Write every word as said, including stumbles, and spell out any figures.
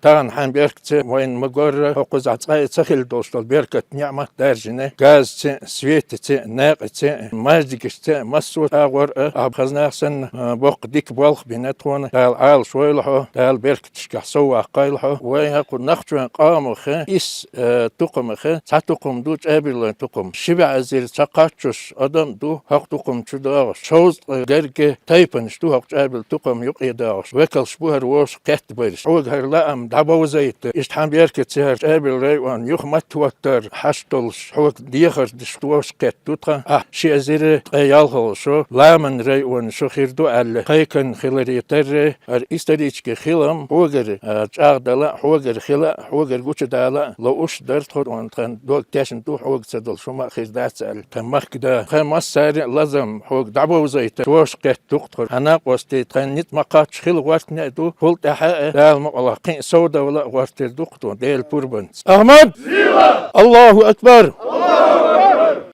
Тахан хьан беркаца вайна ма горра, хӀокхузахь цкъа а ца хилла долуш долу беркат, ниӀмат даржина, газаца, светаца, накъаца, маьждигашца, массо а агӀор а, а хазнах санна, а, боккха дика болх бина тхуна. Дала Ӏалаш войла хьо, Дала беркаташкахь сов ваккхийла хьо. Вайн хӀокху нахчойн къомах, исс, а, тукхамах цхьа тукхам ду чӀабиллойн тукхам. Ши бӀе эзар цхьа кхаччалц адам ду хӀокху тукхам чу догӀуш. Шовзткъа гергга тайпанаш ду хӀокху чӀабилла тукхам юкъе догӀуш. Векалш бу хӀара вовшах кхетта берш. Хьога хӀара лаам дӀабовзийта. Иштта хьан беркаца хӀара чӀабилла район юха матта хӀоттор хьашт долуш, хьога дехар деш вовшах кхетта ду тхан. Ахь ши эзар ткъе ялхалгӀа шо, ламан район шо хир ду аьлла, кхайкхина хиларе терра, хӀара исторически хилам хьогара, а, чӀагӀдала а, хьогара хила а, хьогара гучудала а лууш дара тхо, тхан дог тешна ду хьога ца долуш хӀума а хир дац аьлла. Тхан махка да, тхан массаьрга а лазам хьога дӀабовзийта, шоша кхетта ду-кх тхо. Хьан накъостий, тхан ницкъ ма кхаччалц хила гӀортий а ду, хӀул тӀаьхьа а, Дала мукъалахь кхин а сов довла а гӀортор ду-кх тхо, Делан пурбанца. Ахьмад! Аллаху акбар!